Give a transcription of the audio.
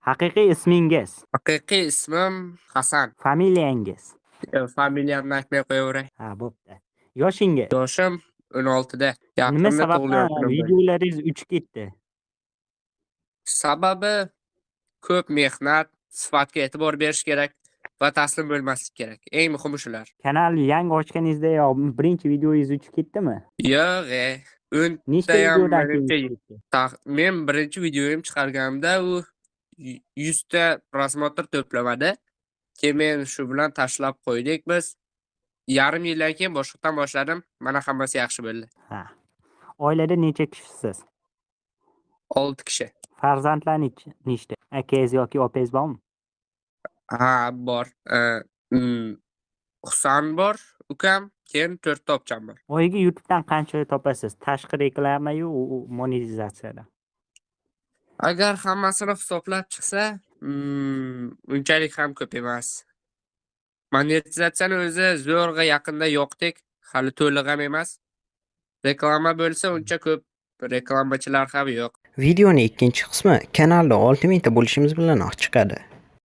Haqiqiy ismingiz? Haqiqiy ismim Hasan. Familiyangiz? Familiyamni aytmay qo'yaveray. Ha, bo'pti. Yoshingiz? Yoshim 16da. Nima Yaqinda tug'ilgan sababdan kunim bo'ldi. videolaringiz uchib ketdi? Sababi ko'p mehnat, sifatga e'tibor berish kerak va taslim bo'lmaslik kerak. Eng muhimi shular. Kanal yangi ochganingizdayoq birinchi videongiz uchib ketdimi? Yo'q, Nechta o'ntayam videodan keyin menimcha uchib ketdi? Men birinchi videoyim chiqarganimda u 100 ta просмотр to'plamadi. Keyin men shu bilan tashlab qo'ydik biz. Yarim yildan keyin boshqatdan boshladim. Mana hammasi yaxshi bo'ldi. Ha. Oilada necha kishisiz? 6 kishi. Farzandlar nechta? Akangiz yoki opangiz bormi? Ha, bor. Husan bor, ukam, keyin 4 ta opcham bor. Oyiga YouTube'dan qancha topasiz? Tashqi reklama-yu, u monetizatsiyadan. Agar hammasini hisoblab chiqsa, unchalik ham ko'p emas. Monetizatsiyani o'zi zo'rg'a yaqinda yoqdik, hali to'liq ham emas. Reklama bo'lsa uncha ko'p reklamachilar ham yo'q. Videoni ikkinchi qismi kanalda 6000 ta bo'lishimiz bilanoq chiqadi.